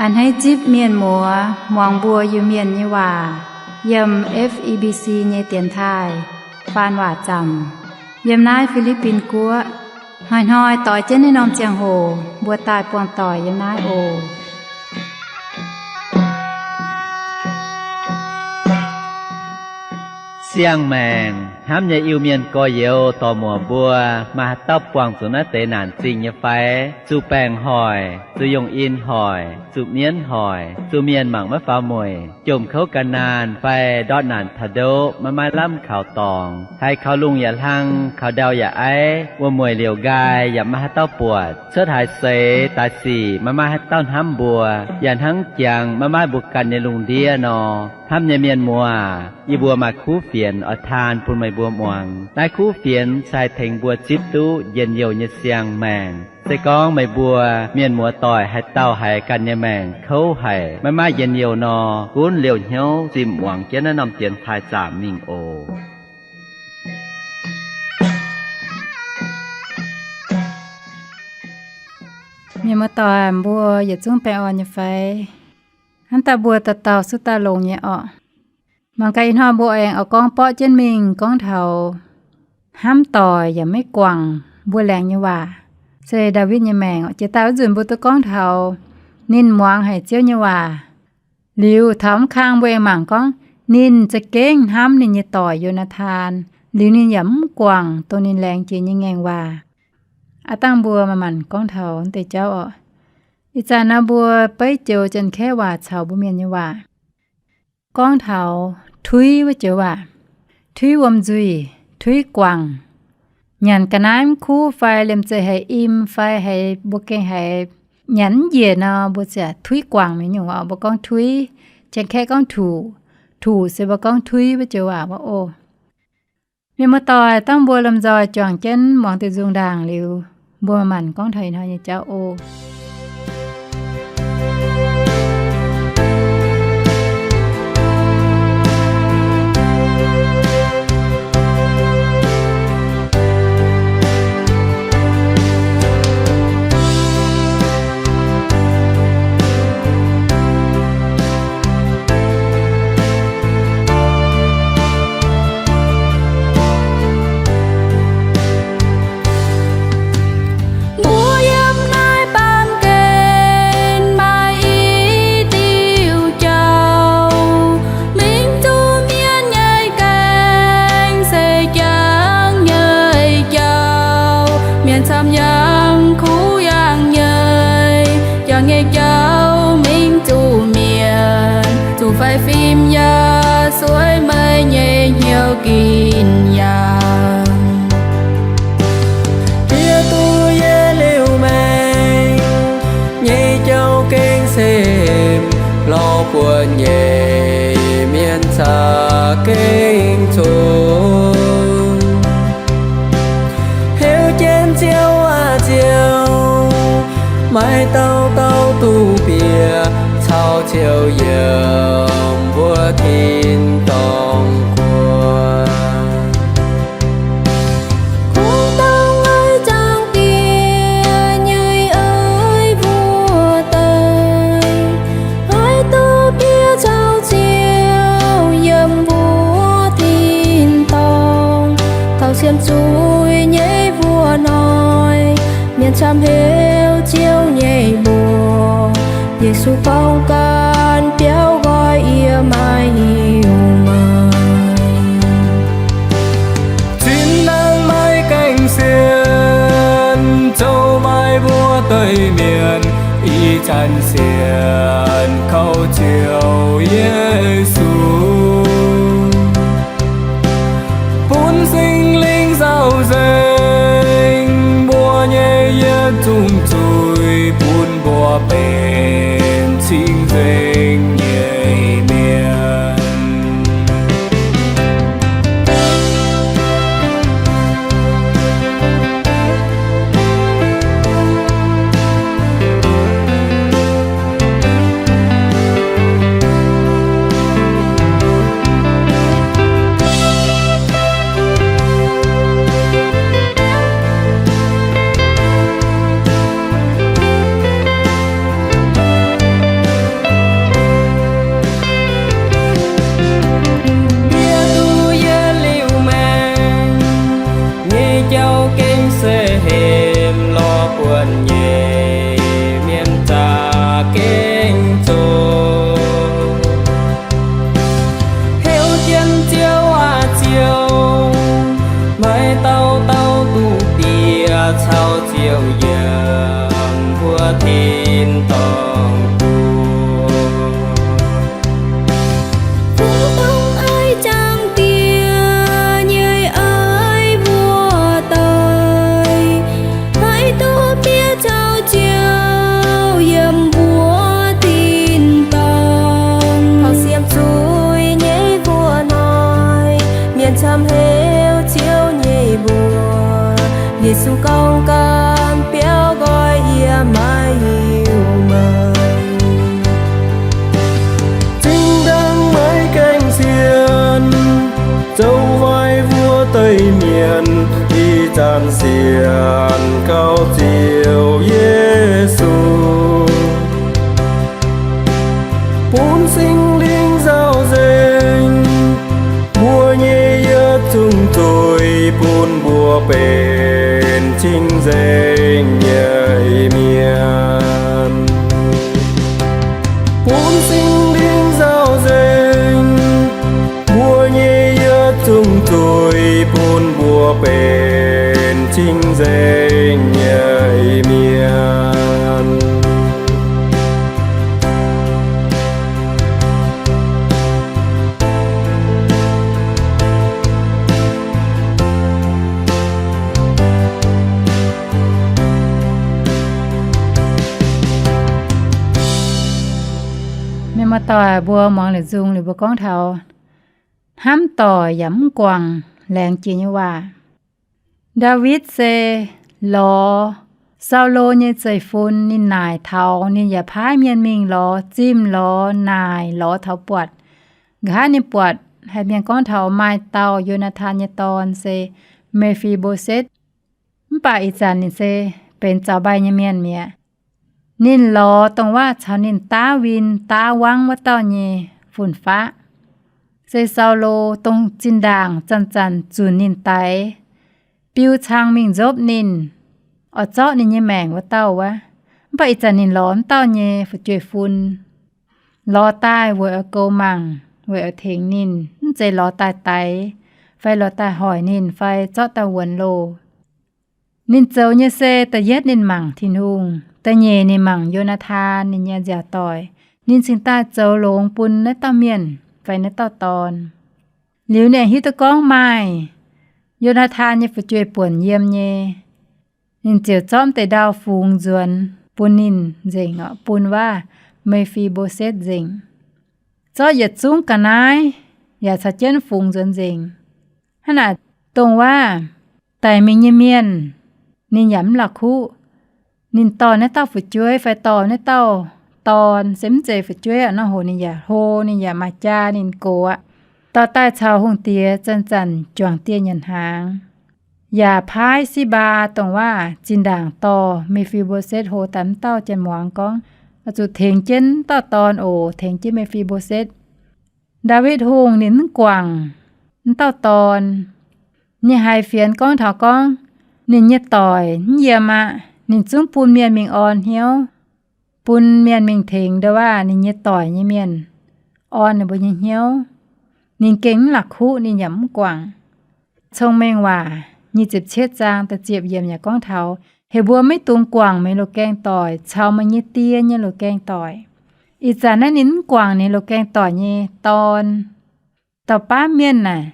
A'hneiv zipv mienh muoz muangx mbuo Iu-Mienh nyei waac yiem F E B C nyei dienx taaih faan waac zaamc yiem naaiv Fi^li^bin Guoqv. Hnoi-hnoi doix jienv naaiv norm ziangh hoc mbuo daaih buangh doic yiem naaiv oc. Siang-maengc hnamv nyei Iu-Mienh gorx-youz dorc-muoc mbuo, maaih haaix dauh buangh zuqc naaiv deix naanc zingh nyei fai? Zuqc baengc hoic, zuqc yongh in hoic, zuqc mienv hoic, zuqc mienh mangc maiv faaux mueic, jomc kouv gan naanh fai ndortv naanc taux ndoqv maiv maaih lamh kaux dorngx, haiz kaux lungh yaac hlang, kaux ndau yaac aiv, wuom-mueic liouc nqaai yaac maiv maaih haaix dauh buatc, cuotv haaix seix daaih sic maiv maaih haaix dauh hnamv mbuo, yaac hnangv jangx maiv maaih mbuo ganh nyei lungh ndiev nor. Hnamv nyei mienh muoz, yie mbuo maaih kuv fienx oix taan bun meih mbuo muangx. Naaiv kuv fienx se haih tengx mbuo zipv duqv njien-youh nyei siang-maengc. Se gorngv meih mbuo mienh muoz doic haaix dauh haiz ganh nyei maengc kouv haic, maiv maaih njien-youh nor, gunv liouh hnyouv zimh muangx jienv naaiv norm dienx taaih zaamc mingh oc. Mienh muoz doic, mbuo yietc zungv baengh orn nyei fai? Hnamv daaih mbuo dauh dauh suv daaih longx nyei orqc. Mangc gaax ih hnoi mbuo aengx oix gorngv borqv jienv mingh gorngv taux hnamv doic yaac maiv guangc mbuo laengz nyei waac, se Ndaawitv nyei maengc. Jiex daaih wuov nzunc mbuo duqv gorngv taux ninh muangx haic Ziouv nyei waac. Liuz taux mv kang mbuo aengx mangc gorngv ninh za'gengh hnamv ninh nyei doic Yo^naa^tan, liuz ninh yaac mv guangc dongh ninh laengz jiex nyei ngaengc waac. Aav dangh mbuo manc-manc gorngv taux deix jauv orqc. Ih zanc naaiv mbuo beiv joux Janx-Kaeqv waac caux mbuo Mienh nyei waac gorngv taux tuiv wuov joux waac, tuiv wuom nzuih, tuiv guangc. Nyanc ga'naaiv mv kuv fai liemh zeih haiz im fai haiz mbuo gengh haiz nyanc mv njiec nor, mbuo ziouc tuiv guangc mingh nyungc orqc. Mbuo gorngv tuiv, Janx-Kaeqv gorngv ถูก, ถูก se mbuo gorngv tuiv wuov joux waac wuov oc. Mienh muoz-doic, dangh mbuo lomh nzoih juangc jienv muangx diuh nzung ndaangc liuz, mbuo manc-manc gorngv taux ih hnoi nyei jauv oc. Mbuo yiem naaiv baamh gen maaih i diuh jauv, mingh zuqc mienh nyei gaengh se jangx nyei jauv. Mienh camv yangh kuv yangh nyei, jangx nyei jauv mingh zuqc mienh, zuqc fai fim yaac sueih meih nyei hnyouv gin yaangh. Yie duqv yie liuz maengc nyei jauv gengh se lorz buonc nyei mienh za'gengh cunx. Heuc jienv Ziouv aac Ziouv, maaih dauh dauh duqv bieqc caux Ziouv yiem mbuo tin-dorngh guoqv. Kungx dangh aiv zaangc Diex nyei aiv mbuo daaih, haih duqv bieqc caux Ziouv yiem mbuo tin-dorngh. Taux sienx zuiz nyei mbuo hnoi, mienh camv heuc Ziouv nyei mbuox. Yesu gorngv, Ganh biauv nqoi, yie maiv hiuv meih. Zinh ndaangc maaih gaengh sienx, zoux maaih mbuo deix mienh ih zanc sienx kaux Ziouv Yesu. Bun Singx Lingh nzauh nzengc mbuo nyei yietc zungv zuiz, bun mbuo benx cing-nzengc nyei mienh. Gorngv gaanv biauv nqoi yie maiv hiuv maah. Zinh ndaangc maiv gaengh sienx, zoux waaic wuov deix mienh, ih zanc sienx gauh Ziouv Yesu. Bun Singx Lingh nzauh nzengc mbuo nyei yietc zungv zuiz, bun mbuo benx cing-nzengc nyei mienh. Bun Singx Lingh nzauh nzengc mbuo nyei yietc zungv zuiz, bun mbuo benx cing-nzengc nyei mienh. Mienh muoz-doic, mbuo muangx liuz nzung liuz mbuo gorngv taux hnamv doic yaac mv guangc laengz jiex nyei waac. Ndaawitv se lorz Saulo nyei zeiv-fun, ninh naaic taux, ninh yaac paaiv mienh mingh lorz, zimh lorz, naaic lorz taux buatc. Nqa'haav ninh buatc haiz mienh gorngv taux maaih dauh Yo^naa^tan nyei dorn se Me^fi^mbo^setv. Mv baac ih zanc ninh se benx zaux mbaih nyei mienh mi'aqv. Ninh lorz dongh waac caux ninh daav win daav wangv wuov dauh nyei fun-faqv, se Saulo, dongh zinh ndaangc zanc-zanc zunc ninh daix, biu cang mingh nzopv ninh, oix zorqv ninh nyei maengc wuov dauh wuov. Mv baac ih zanc ninh lorz wuov dauh nyei fu'jueiv-fun. Lorz daaih weic oix goux mangc, weic oix tengx ninh, mv zeiz lorz daaih daix, fai lorz daaih hoic ninh, fai zorqv daaih wuonx loh. Ninh zoux nyei se, da'yietv ninh mangc Tin-Hungh, da'nyeic ninh mangc Yo^naa^tan, ninh nyei nziaauc doic. Ninh cingx daaih zoux longx bun naaiv dauh mienh fai naaiv dauh dorn. Liuz ninh hiuv duqv gorngv maaih Yo^naa^tan nyei fu'jueiv buonc yiem nyei, ninh ziouc zorqv deix ndau fungx nzuonx bun ninh nzengc, bun waac Me^fi^mbo^setv nzengc. Zorqv yietc zungv ga'naaiv yaac caux jienv fungx nzuonx nzengc. Hnangv naaic, dongh waac daic mingh nyei mienh, ninh yaac mv la'kuqv. Ninh dorh naaiv dauh fu'jueiv fai dorh naaiv dauh dorn, se mv zeiz fu'jueiv aqv, nor hoc ninh yaac hlo, ninh yaac maaih jaa ninh gox aqv, dorh daaih caux hungh diex zanc-zanc juangc dieh nyanc hnaangx. Yaac paaiv Sipv^mbaa, dongh waac zinh ndaangc dorh Me^fi^mbo^setv hlo daaih wuov dauh, janx muangx gorngv, oix zuqc tengx jienv wuov dauh dorn oc, tengx jienv Me^fi^mbo^setv. Ndaawitv Hungh ninh mv guangc wuov dauh dorn. Ninh haiz fienx gorngv taux gorngv ninh nyei doic mv yiem aqv, ninh zungv bun mienh mingh orn hnyouv, bun mienh mingh tengx ndau waac ninh nyei doic nyei mienh orn ninh mbuo nyei hnyouv. Ninh gengh mv la'kuqv, ninh yaac mv guangc. Cong-Mengh Waac nyic ziepc cietv zaang da'ziepc yiemc yaac gorngv taux, heuc mbuo maiv dungx guangc meih loz-gaeng doic caux meih nyei die nyei loz-gaeng doic. Ih zanc naaiv ninh mv guangc ninh loz-gaeng doic nyei dorn. Dauh baamh mienh naaic,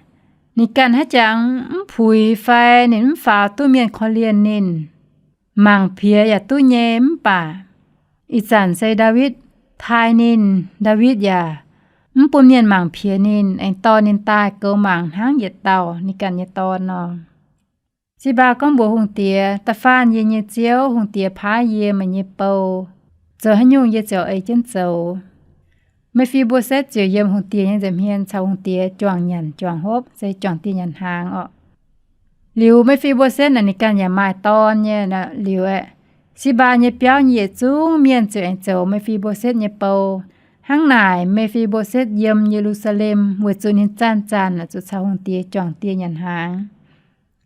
ninh ganh haaix jangx mv puix fai ninh mv faaux duqv mienh korv-lienh ninh, mangc piex yaac duqv nyei. Mv baac ih zanc se Ndaawitv taaih ninh, Ndaawitv yaac mv bun mienh mangc piex ninh, aengx dorh ninh daaih goux mangc hnangv yietc dauh ninh ganh nyei dorn nor. Sipv^mbaa gorngv mbuox hungh diex, Da'faanh yie nyei ziouv, hungh diex paaiv yie, meih nyei bou, zoux haaix nyungc yie ziouc ei jienv zoux. Me^fi^mbo^setv ziouc yiem hungh diex nyei nza'hmien caux hungh diex juangc nyanc juangc hopv, se juangc dieh nyanc hnaangx orqc. Liuz Me^fi^mbo^setv naaic ninh ganh yaac maaih dorn nyei liuz aeqv, Sipv^mbaa nyei biauv nyei yietc zungv mienh ziouc aengx zoux Me^fi^mbo^setv nyei bou. Hnangv naaic, Me^fi^mbo^setv yiem Ye^lu^saa^lem weic zuqc ninh zanc-zanc zuqc caux hungh diex juangc dieh nyanc hnaangx,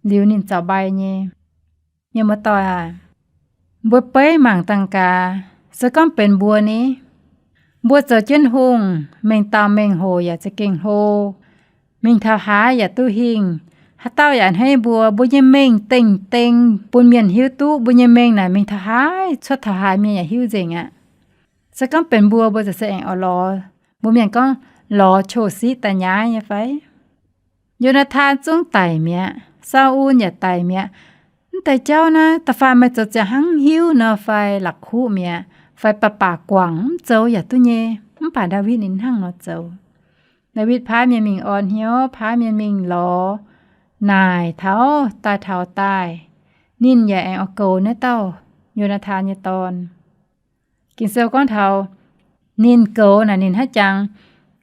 liuz ninh zaux mbai nyei. Mienh muoz-doic aac, mbuo beiv mangc dangh gaax, se gorngv benx mbuo ni, mbuo zoux jienv hungh, mengh dauh mengh hoc yaac za'gengh hlo, mingh taux haaix yaac duqv hingh. Haaix dauh yaac a'hneiv mbuo, mbuo nyei mengh dengh-dengh bun mienh hiuv duqv. Mbuo nyei mengh naaic mingh taux haaix, cuotv taux haaix mienh yaac hiuv nzengc aqv. Se gorngv benx mbuo, mbuo za'gengh aengx oix lorz, mbuo mienh gorngv lorz qouh siqv daaih nyaiv nyei fai? Yo^naa^tan zungv daic mi'aqv, Sau^un yaac daic mi'aqv. Mv deix jauv naaiv da'faanh meih zoux ziangh hnangv hiuv nor fai la'kuqv mi'aqv, fai baac baac guangc mv zoux yaac duqv nyei. Mv baac Ndaawitv ninh hnangv nor zoux. Ndaawitv paaiv mienh mingh orn hnyouv, paaiv mienh mingh lorz, naaic taux daaih taux daaih. ninh yaac aengx oix goux naaiv dauh Yo^naa^tan nyei dorn. Ging-Sou gorngv taux ninh goux naaic, ninh hnangv jangx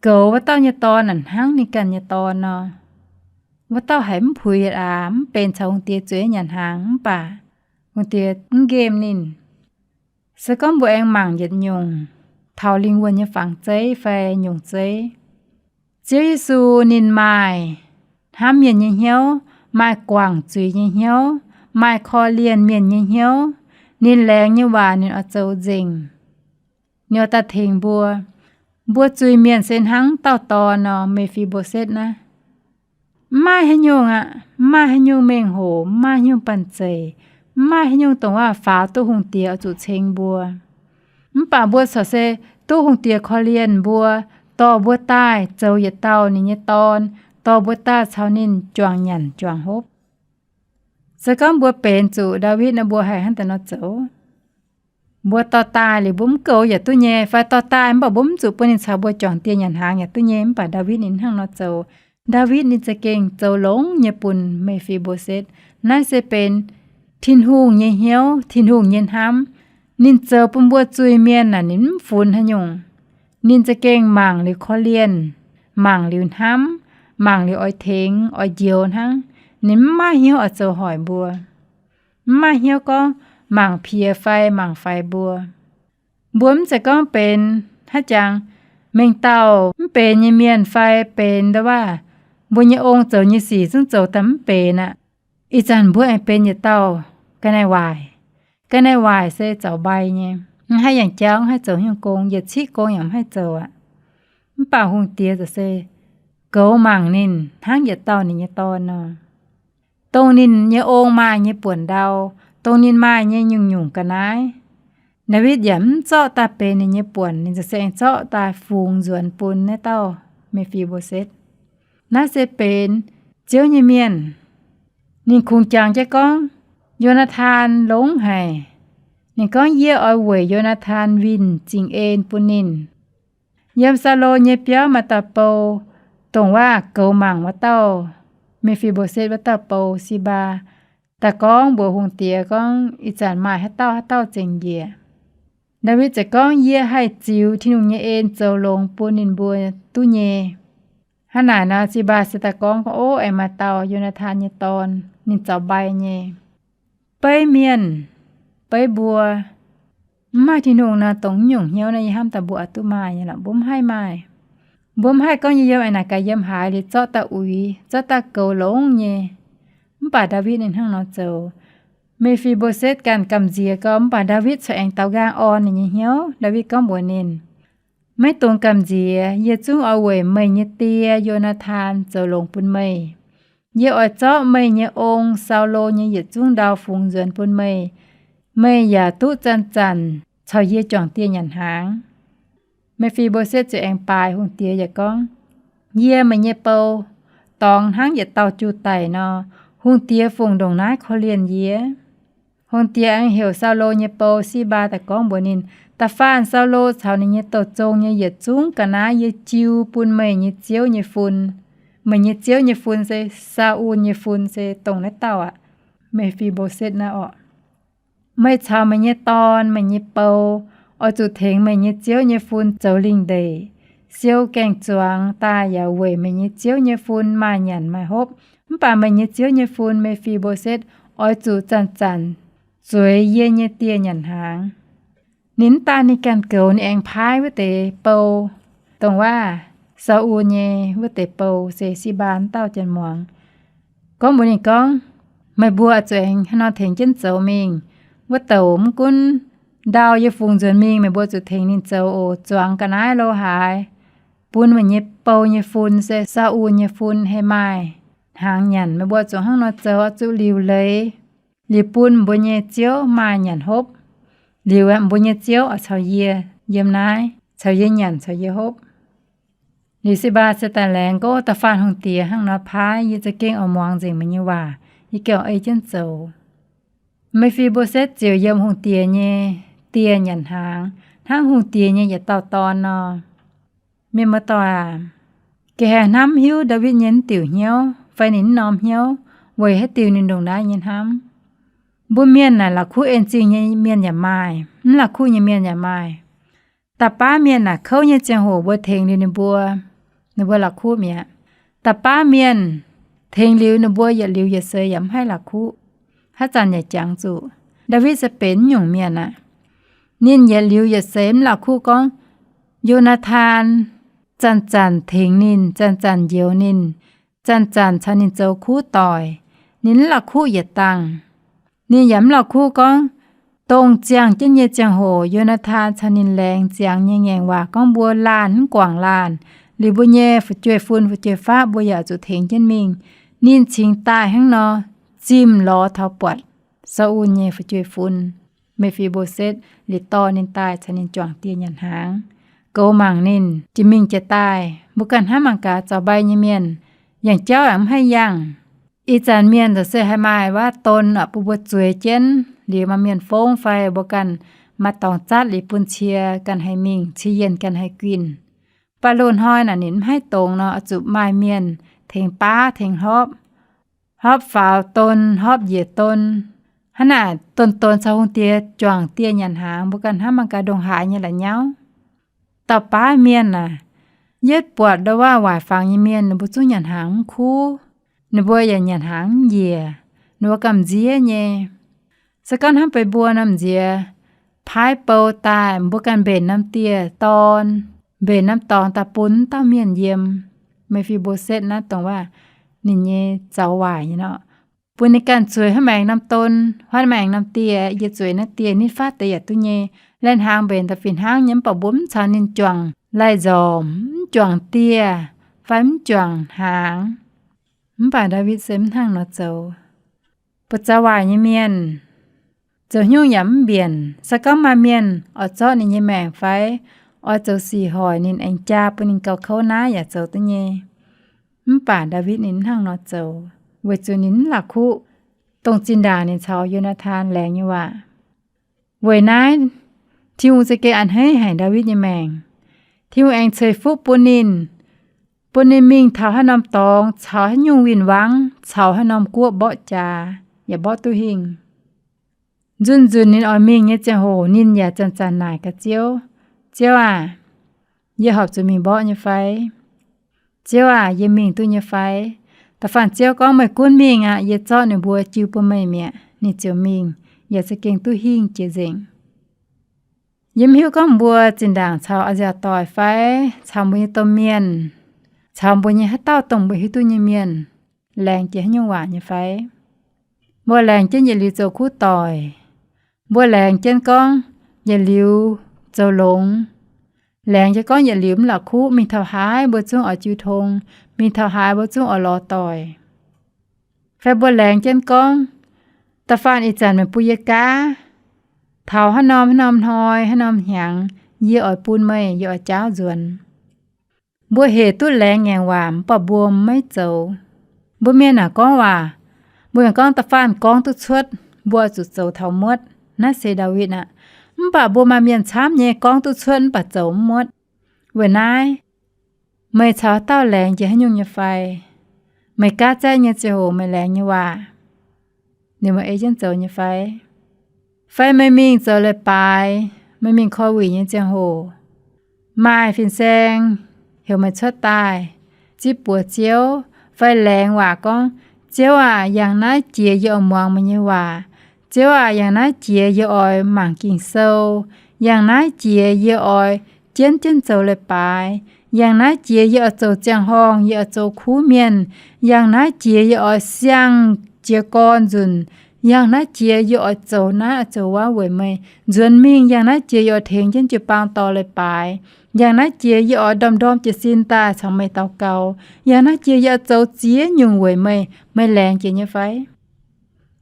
goux wuov dauh nyei dorn naaic hnangv ninh ganh nyei dorn nor. Wuov dauh haiz mv puix yietc aax, mv benx caux hungh diex zueiz nyanc hnaangx, mv baac hungh diex mv nqemh ninh. Se gorngv mbuo aengx mangc yietc nyungc taux lingh wuonh nyei fangx zeiv fai nyungc zeiv, Ziouv Yesu ninh maaih hnamv mienh nyei hnyouv, maaih guangc zuiz nyei hnyouv, maaih korv-lienh mienh nyei hnyouv. Ninh laengz nyei waac ninh oix zoux nzengc. Ninh oix daaih tengx mbuo. Mbuo zuiz-mienh se hnangv dauh dorn nor, Me^fi^mbo^setv naaiv. Mv maaih haaix nyungc aqv, mv maaih haaix nyungc mengh hoc, mv maaih haaix nyungc banh zeic, mv maaih haaix nyungc dongh waac faaux duqv hungh diex oix zuqc ceng mbuo. Mv baac mbuo corc se duqv hungh diex korv-lienh mbuo, dorh mbuo daaih zoux yietc dauh ninh nyei dorn, dorh mbuo daaih caux ninh juangc nyanc juangc hopv. Se gorngv mbuo benx zuqc Ndaawitv nor, mbuo haih hnangv daaih nor zoux? Mbuo dorh daaih liuz mbuo mv goux yaac duqv nyei, fai dorh daaih mv baac mbuo mv zuqc bun ninh caux mbuo juangc dieh nyanc hnaangx yaac duqv nyei. Mv baac Ndaawitv ninh hnangv nor zoux. Ndaawitv ninh za'gengh zoux longx nyei bun Me^fi^mbo^setv. Naaiv se benx Tin-Hungh nyei hnyouv, Tin-Hungh nyei hnamv. Ninh zoux bun mbuo zuiz-mienh naaic ninh mv funx haaix nyungc. Ninh za'gengh mangc liuz korv-lienh, mangc liuz hnamv, mangc liuz oix tengx, oix njoux hnangv. Ninh mv maaih hnyouv oix zoux hoic mbuo, mv maaih hnyouv gorngv mangc piex fai mangc faix mbuo. Mbuo mv zeiz gorngv benx hnangv jangx mengh dauh mv benx nyei mienh fai benx nda'waav, mbuo nyei ong zoux nyei sic zungv zoux daaih mv benx aqv. Ih zanc mbuo aengx benx yietc dauh ga'naaiv waaic. Ga'naaiv waaic se zaux mbai nyei, mv haih yangh jauv, mv haih zoux haaix nyungc gong, yietc ciqv gong yaac mv haih zoux aqv. Mv baac hungh diex za'gengh se goux mangc ninh hnangv yietc dauh ninh nyei dorn nor. Dongh ninh nyei ong maaih nyei buonc ndau, dongh ninh maaih nyei nyungc-nyungc ga'naaiv, Ndaawitv yaac mv zorqv daaih benx ninh nyei buonc. Ninh za'gengh zorqv daaih fungx nzuonx bun naaiv dauh Me^fi^mbo^setv. Naaiv se benx Ziouv nyei mienh. Ninh kungx jangx jienv gorngv, Yo^naa^tan longx haic. Ninh gorngv, Yie oix weic Yo^naa^tan winh zingh en bun ninh. Yiem Saulo nyei biauv maaih dauh bou, dongh waac goux mangc wuov dauh, Me^fi^mbo^setv wuov dauh bou, Sibaa, daaih gorngv mbuox hungh diex gorngv, Ih zanc maaih haaix dauh haaix dauh zengc njiec. Ndaawitv ziouc gorngv, Yie haih ziux Tin-Hungh nyei en zoux longx bun ninh mbuo duqv nyei. Hnangv naaic nor, Sibaa se daaih gorngv, Ov, aengx maaih dauh Yo^naa^tan nyei dorn, ninh zaux mbai nyei. Beiv mienh, beiv mbuo, mv maaih Tin-Hungh nor, dongh nyungc hnyouv naaiv yie hnamv daaih mbuo oix duqv maaih nyei lorqc. Mbuo mv haih maaih. Mbuo mv haih gorngv yie yiem a'naaic gaax yiem haaix liuz zorqv daaih uix, zorqv daaih goux longx nyei. Mv baac Ndaawitv ninh hnangv nor zoux. Me^fi^mbo^setv ganh gamh nziex gau, mv baac Ndaawitv corc aengx daaux nqaang orn ninh nyei hnyouv. Ndaawitv gorngv mbuox ninh, Maiv dungx gamh nziex. Yie zungv oix weic meih nyei die, Yo^naa^tan, zoux longx bun meih. Yie oix zorqv meih nyei ong, Saulo, nyei yietc zungv ndau fungx nzuonx bun meih. Meih yaac duqv zanc-zanc caux yie juangc dieh nyanc hnaangx. Me^fi^mbo^setv ziouc aengx baaix hungh diex yaac gorngv, Yie, meih nyei bou, dorngx hnangv yietc dauh juv daic nor. Hungh diex fungc ndongc naaiv korv-lienh yie. Hungh diex aengx heuc Saulo nyei bou, Sibaa, daaih gorngv mbuox ninh, Da'faanh Saulo caux ninh nyei douh zong nyei yietc zungv ga'naaiv yie jiu bun meih nyei ziouv nyei fun. Meih nyei ziouv nyei fun se Saa^un nyei fun, se dongh naaiv dauh aqv, Me^fi^mbo^setv naaiv orqc. Meih caux meih nyei dorn, meih nyei bou, oix zuqc tengx meih nyei ziouv nyei fun zoux lingh ndeic, siou gaeng-zuangx daaih yaac weic meih nyei ziouv nyei fun maaih nyanc maaih hopv. Mv baac meih nyei ziouv nyei fun, Me^fi^mbo^setv, oix zuqc zanc-zanc zueiz yie nyei dieh nyanc hnaangx. Ninh mv daan ninh ganh goux, ninh aengx paaiv wuov deix bou, dongh waac Saa^un nyei wuov deix bou, se Sibaa wuov dauh janx-muangz, gorngv mbuox ninh gorngv, Meih mbuo zuqc aengx haaix nor tengx jienv zoux mingh. Wuov douc mv gunv ndau yie fungx nzuonx mingh, meih mbuo zuqc tengx ninh zoux oc. Zuangx ga'naaiv lo haaix, bun meih nyei bou nyei fun, se Saa^un nyei fun, haih maaih hnaangx nyanc. Meih mbuo zuqc hnangv nor zoux, oix zuqc liuc leiz, liuz bun mbuo nyei ziouv maaih nyanc hopv. Liuz mbuo nyei ziouv oix caux yie yiem naaiv, caux yie nyanc, caux yie hopv. Liuz Sibaa se daaih laengz gorngv, Da'faanh hungh diex hnangv nor paaiv, yie za'gengh oix muangx nzengc meih nyei waac, yie gengh ei jienv zoux. Me^fi^mbo^setv ziouc yiem hungh diex nyei dieh nyanc hnaangx, hnangv hungh diex nyei yietc dauh dorn nor. Mienh muoz-doic aac, ga'haaix hnamv hiuv Ndaawitv nyei naaiv diuc hnyouv fai ninh naaiv norm hnyouv, weic haaix diuc ninh ndongc naaiv nyei hnamv? Mbuo mienh naaic la'kuqv en-zingh nyei mienh yaac maaih, mv la'kuqv nyei mienh yaac maaih. Da'baav mienh naaic kouv nyei ziangh hoc mbuo tengx liuz ninh mbuo, ninh mbuo la'kuqv mi'aqv. Da'baav mienh tengx liuz ninh mbuo yietc liuz yietc seix yaac mv haih la'kuqv. Haaix zanc yaac jangx zuqc Ndaawitv se benx nyungc mienh aqv. Ninh yietc liuz yietc seix mv la'kuqv gorngv Yo^naa^tan zanc-zanc tengx ninh, zanc-zanc njoux ninh, zanc-zanc caux ninh zoux kuv doic, ninh mv la'kuqv yietc dangh. Ninh yaac mv la'kuqv gorngv, dongh ziangh jienv nyei ziangh hoc Yo^naa^tan caux ninh laengz ziangx nyei ngaengc waac gorngv mbuo laanh mv guangc laanh, liuz mbuo nyei fu'jueiv-fun fu'jueiv-faqv mbuo yaac zuqc tengx jienv mingh. Ninh cingx daaih hnangv nor zimh lorz taux buatc Saa^un nyei fu'jueiv-fun, Me^fi^mbo^setv, liuz dorh ninh daaih caux ninh juangc dieh nyanc hnaangx, goux mangc ninh jiex mingh jiex daaih. Mbuo ganh hnamv mangc gaax, zaux mbai nyei mienh, yangh jauv aengx mv haih yangh. Ih zanc mienh zoux se haih maaih waav-don bun mbuo zueiz jienv, liuz maaih mienh fongv fai mbuo ganh maaih dorngx zatv liuz bun cie ganh haih mingh, cie yienh ganh haih guinh. Baac loz-hnoi naaic ninh mv haih dongz nor, oix zuqc maaih mienh tengx baav tengx hopv, hopv faaux don, hopv njiec don. Hnangv naaic don-don caux hungh diex juangc dieh nyanc hnaangx, mbuo ganh hnamv mangc gaax ndongc haaix nyei la'nyauv. Dauh baav mienh aah, yietv buatc ndo waav waaic fangx nyei mienh, ninh mbuo zungv nyanc hnaangx mv kuv, ninh mbuo yaac nyanc hnaangx mv njiec, ninh mbuo gamh nziev nyei. Se gorngv hnamv beiv mbuo norm nziex paaiv bou daaih, mbuo ganh mbenc norm dieh dorn, mbenc norm dorngx daaih bun wuov dauh mienh yiem. Me^fi^mbo^setv naaiv dongh waac ninh nyei zaux waaic nyei nor, bun ninh ganh zueiz hnangv maengx norm don, hnangv maengx norm dieh, yie zueiz naaiv dieh nitv faatv deix yaac duqv nyei. Laih hnaangx mbenc daaih fih hnangv nyei, mv baac mbuo mv caux ninh juangc laih nzormc, mv juangc dieh fai mv juangc hnaangx. Mv baac Ndaawitv se mv hnangv nor zoux. Buoz-zaux waaic nyei mienh zoux haaix nyungc yaac mv mbienc. Se gorngv maaih mienh oix zorqv ninh nyei maengc fai oix zoux sic hoic ninh, aengx jaa bun ninh gauh kouv naaiv yaac zoux duqv nyei. Mv baac Ndaawitv ninh mv hnangv nor zoux, weic zuqc ninh mv la'kuqv dongh zinh ndaangc ninh caux Yo^naa^tan laengz nyei waac. Weic naaiv Tin-Hungh za'gengh a'hneiv haic Ndaawitv nyei maengc. Tin-Hungh aengx ceix fuqv bun ninh, bun ninh mingh taux haaix norm dorngx, caux haaix nyungc win-wangv, caux haaix norm guoqv mborqv jaax yaac mborqv duqv hingh. Nzunc-nzunc ninh oix mingh nyei ziangh hoc ninh yaac zanc-zanc naaic gaax Ziouv, Ziouv aah, yie horpc zuqc mingh mborqv nyei fai? Ziouv aah, yie mingh duqv nyei fai? Da'faanh Ziouv gorngv, meih gunv mingh aqv, yie zorqv ninh mbuo jiu bun meih mi'aqv. Ninh ziouc mingh, yaac za'gengh duqv hingh jiex nzengc. Yie mv hiuv gorngv mbuo zinh ndaangc caux a'nziaauc doic fai caux mbuo nyei domh mienh, caux mbuo nyei haaix dauh dongh mbuo hiuv duqv nyei mienh, laengz jiex haaix nyungc waac nyei fai? Mbuo laengz jienv yietc liuz zoux kuv doic. Mbuo laengz jienv gorngv yietc liuz zoux longx. Laengz jienv gorngv yietc liuz mv la'kuqv, mingh taux haaix mbuo zungv oix jiu tong, mingh taux haaix mbuo zungv oix lorz doic. Fai mbuo laengz jienv gorngv, da'faanh ih zanc meih bun yie gaav, taux haaix norm haaix norm hnoi haaix norm hnyangx, yie oix bun meih, yie oix jaauv nzuonx. Mbuo hec duqv laengz ngaengc waac mv baac mbuo maiv zoux. Mbuo mienh naaic gorngv waac, mbuo mienh gorngv da'faanh gorngv duqv cuotv, mbuo oix zuqc zoux taux muotv. Naaiv se Ndaawitv aqv. Mv baac mbuo maaih mienh camv nyei gorngv duqv cuotv mv baac zoux mv muotv. Weic naaiv, meih caux haaix dauh laengz jiex haaix nyungc nyei fai? Meih gaav zaeqv nyei ziangh hoc meih laengz nyei waac, ninh mbuo ei jienv zoux nyei fai? Fai meih mingh zoux leiz-baaix, meih mingh korv-wuic nyei ziangh hoc, maaih fin-saeng heuc meih cuotv daaih zipv buoz Ziouv, fai laengz waac gorngv, Ziouv aac, yangh naaiv jiex yie oix muangx meih nyei waac. Ziouv aac, yangh naaiv jiex yie oix mangc Ging-Sou. Yangh naaiv jiex yie oix jienv jienv zoux leiz-baaix. Yangh naaiv jiex yie oix zoux ziangh horngh, yie oix zoux kuv mienh. Yangh naaiv jiex yie oix siang-jiez gorn nzunc. Yangh naaiv jiex yie oix zoux naaiv oix zoux wuov weic meih nzuonx mingh. Yangh naaiv jiex yie oix tengx jienv jiu-baang dorh leiz-baaix. Yangh naaiv jiex yie oix ndorm-ndorm jiez sin daaih caux meih daux gaux. Yangh naaiv jiex yie oix zoux ziex nyungc weic meih. Meih laengz jiex nyei fai?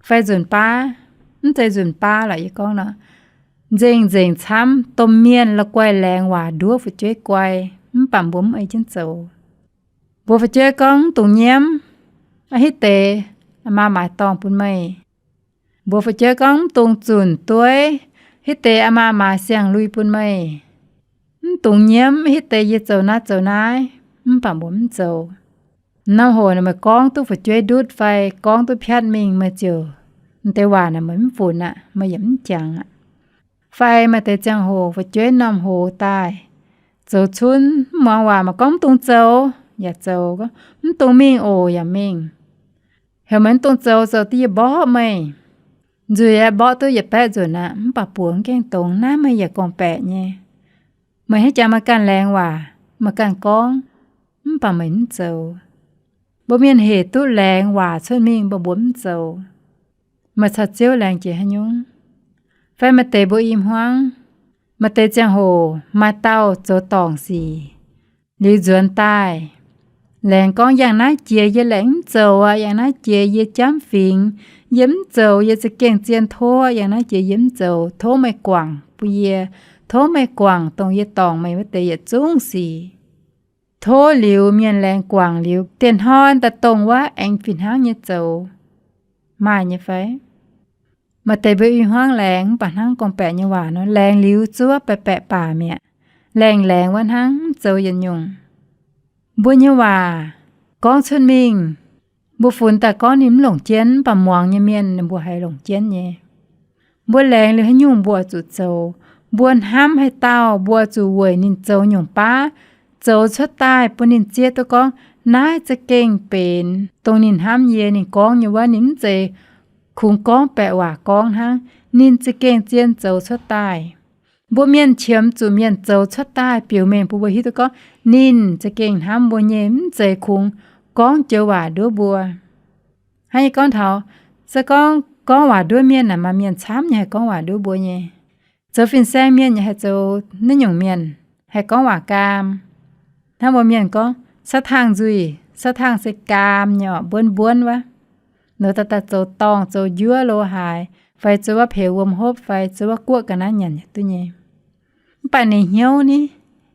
Fai nzunc baav, mv zeiz nzunc baav lorqc, yie gorngv nor, nzengc-nzengc camv, domh mienh la'guaih laengz waac nduov fu'jueiv guai, mv baac mbuo mv ei jienv zoux. Mbuox fu'jueiv gorngv, mv dungx nyiemv, aa, hitv deix aa maa maaiz dorngh bun meih. Mbuox fu'jueiv gorngv, mv dungx zunc dueiv, hitv deix aa maa maaiz siang-lui bun meih. Mv dungx nyiemv, hitv deix yie zoux naaiv zoux naaiv, mv baac mbuo mv zoux. Norm hoc meih gorngv duqv fu'jueiv ndutv fai gorngv duqv piatv mingh, meih ziouc M'deix waac naaic meih mv funx aqv, meih yaac mv jangx aqv. Fai maaih deix ziangh hoc fu'jueiv norm hoz daaih, zoux cunv mv muangx waac, maiv gorngv mv dungx zoux, yaac zoux, gorngv mv dungx mingh oc, yaac mingh. Heuc meih mv dungx zoux, zoux div yie mborqv meih. Nzuih aeqv, mborqv duqv yietc baeqv nzunc aqv, mv baac buoz mv gaengh dongz, naaiv meih yaac gorngv-baeqc nyei. Meih hnangv jangx meih ganh laengz waac, meih ganh gorngv, mv baac meih mv zoux. Mbuo mienh hec duqv laengz waac cuotv mingh, mbuo mbuo mv zoux. Meih caux Ziouv laengz jiex haaix nyungc? Fai maaih deix mbuo i hmuangv, maaih deix ziangh hoc maaih dauh zoux dorngc sic, liuz nzuonx daaih, laengz gorngv, yangh naaiv jiex yie laengz mv zoux aqv, yangh naaiv jiex yie jamv fingx, yie mv zoux, yie za'gengh zien tov, yangh naaiv jiex yie mv zoux, tov meih guangc bun yie, tov meih guangc dongh yie dorngc meih wuov deix yietc zungv sic. Tov liuz mienh laengz guangc liuz, dieh hnoi daaih dongh wuov aengx fih hnangv nyei zoux. Maaih nyei fai? Maaih deix mbuo i hmuangv laengz mv baac hnangv gorngv-baeqc nyei waac nor, laengz liuz zuov baeqc baeqc baac mi'aqv. Laengz laengz wuov hnangv, mv zoux yietc nyungc. Mbuo nyei waac gorngv cuotv mingh, mbuo funx daaih gorngv ninh mv longc jienv, mv baac muangx nyei mienh ninh mbuo haiz longc jienv nyei. Mbuo laengz liuz haaix nyungc mbuo oix zuqc zoux. Mbuo hnamv haaix dauh, mbuo zuqc weic ninh zoux nyungc baav zoux cuotv daaih bun ninh zieqv duqv gorngv naaiv za'gengh benx dongh ninh hnamv yie, ninh gorngv nyei wuov. Ninh mv zeiz kungx gorngv baeqc waac gorngv hnangv, ninh za'gengh zien zoux cuotv daaih. Mbuo mienh qiemx zuqc mienh zoux cuotv daaih biux mengh bun mbuo hiuv duqv gorngv ninh za'gengh hnamv mbuo nyei, mv zeiz kungx gorngv joux waac nduov mbuo. Hnangv yie gorngv taux, se gorngv gorngv waac nduov mienh naaic, maaih mienh camv nyei haih gorngv waac nduov mbuo nyei. Zoux fin-saeng mienh yaac haih zoux naaiv nyungc mienh, haih gorngv waac gaam. Hnangv mbuo mienh gorngv, sa'tangh nzuih, sa'tangh se gaam nyei orqc, mbuonv mbuonv wuov. Nor daaih daaih zoux dorngh zoux njuov lo haaix, fai zoux wuov peux wuom hopv, fai zoux wuov guoqv ga'naaiv nyanc yaac duqv nyei. Mv baac ninh hnyouv ni,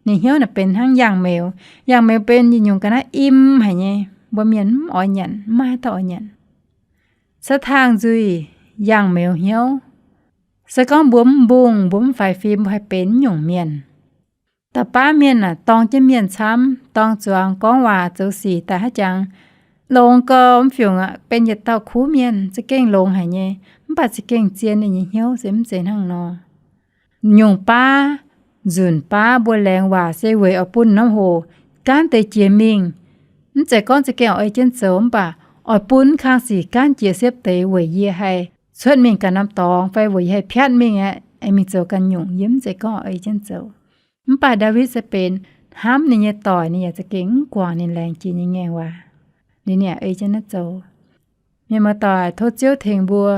ninh hnyouv naaic benx hnangv yangh meuz. Yangh meuz benx yietc nyungc ga'naaiv im haic nyei, mbuo mienh mv oix nyanc, mv maaih haaix dauh oix nyanc. Sa'tangh nzuih, yangh meuz hnyouv. Se gorngv mbuo mv mbungh, mbuo mv faix fim, mbuo haih benx mv nyungc mienh. Da'baav mienh aah, dorng jienv mienh camv, dorng zuangx gorngv waac zoux sic daaih haaix jangx, longx gau mv fiungc aqv, benx yietc dauh kuv mienh za'gengh longx haic nyei, mv baac za'gengh zien ninh nyei hnyouv se mv zeiz hnangv nor. Nyungc baav, nzunc baav mbuo laengz waac se weic oix bun norm hoc gaanv deix jiex mingh. Mv zeiz gorngv za'gengh oix ei jienv zoux, mv baac oix bun kang sic gaanv jiex siepv deix weic yie haih cuotv mingh ganh norm dorngx fai weic yie haih piatv mingh aqv, aengx mingh zoux ganh nyungc. Yie mv zeiz gorngv oix ei jienv zoux. Mv baac Ndaawitv se benx hnamv ninh nyei doic, ninh yaac za'gengh mv guangc ninh laengz jiex nyei ngaengc waac, ninh yaac ei jienv naaiv zoux. Mienh muoz-doic, tov Ziouv tengx mbuo,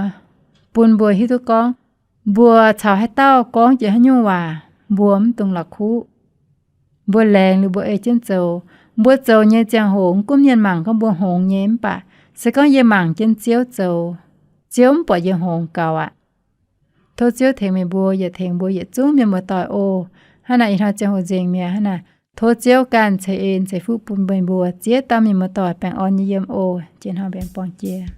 bun mbuo hiuv duqv gorngv mbuo caux haaix dauh gorngv jiex haaix nyungc waac, mbuo mv dungx la'kuqv. Mbuo laengz liuz mbuo ei jienv zoux. Mbuo zoux nyei ziangh hoc mv gunv mienh mangc gorngv mbuo hngongx nyei, mv baac se gorngv yie mangc jienv Ziouv zoux, Ziouv mv buatc yie hngongx gaux aqv. Tov Ziouv tengx meih mbuo, yietc tengx mbuo yietc zungv mienh muoz-doic oc. Hnangv naaic ih hnoi ziangh hoc nzengc mi'aqv. Hnangv naaic tov Ziouv ganh ceix en ceix fuqv bun meih mbuo ziex dauh mienh muoz-doic baengh orn nyei yiem oc. Jiex hnoi mbaengx borngz jiex.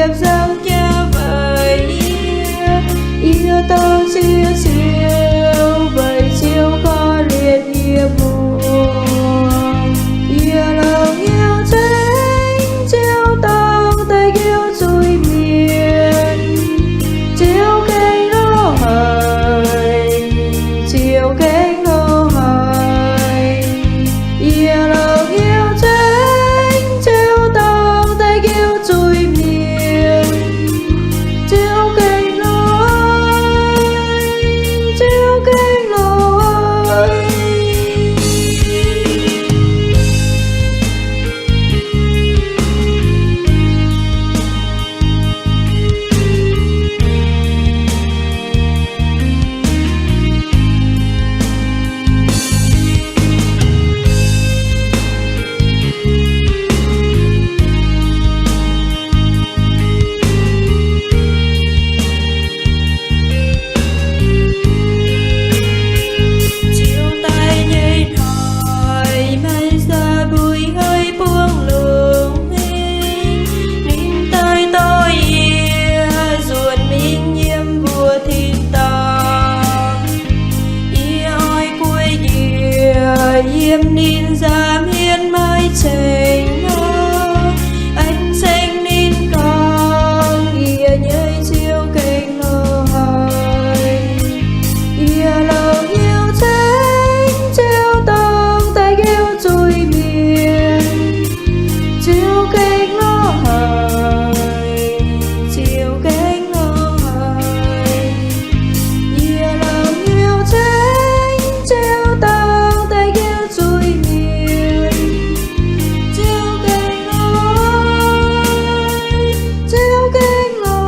Ziepc nzangc jaa weic yie, yie dorh nzie siou weic Ziouv korv-lienh yie mbuo. Yie longc hnyouv ceng Ziouv dorng deix njoux zuiz-mienh. Ziouv gengh lorz haic, Ziouv gengh lorz haic. Yie longc hnyouv ceng Ziouv dorng deix njoux zuiz-mienh. Ziouv gengh lorz haic, Ziouv gengh lorz haic. Ziouv daaih nyei hnoi, maaih saa mbuo haiz buangv longx hingv. Ninh daaih dorh yie nzuonx mingh yiem mbuo tin-dorngh. Yie oix gueic njiec yiem ninh nzaaux hmien maiv ceng nor, aengx ceng ninh gorngv, Yie nyei Ziouv gengh lorz haic. Yie longc hnyouv ceng Ziouv dorng deix njoux zuiz-mienh. Ziouv gengh lorz haic, Ziouv gengh lorz haic. Yie longc hnyouv ceng Ziouv dorng deix njoux zuiz-mienh. Ziouv gengh lorz, Ziouv gengh lorz.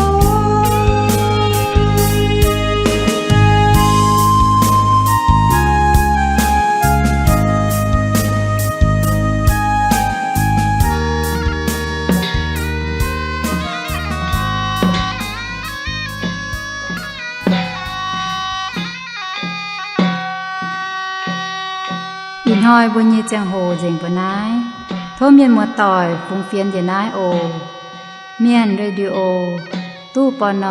Ih hnoi mbuo nyei ziangh hoc nzengc mbuo naaiv. Tov mienh muoz-doic fungx fienx njiec naaiv oc. Mienh Radio, ตู้ ปณ.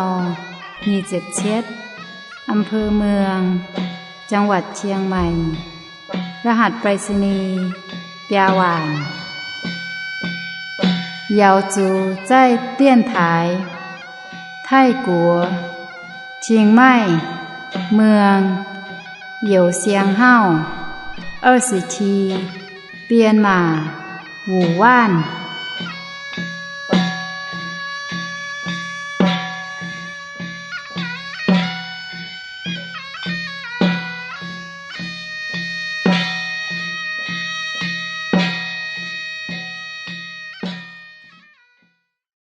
nyic ziepc cietv, อำเภอเมือง จังหวัดเชียงใหม่ รหัสไปรษณีย์ biaa waanc. Yaux zuqc zaih dienx taaix Taiv-Guoqv, Chiang Mai, เมือง Youh Siang Hauv, 二十七, 编码 Wu Wanv.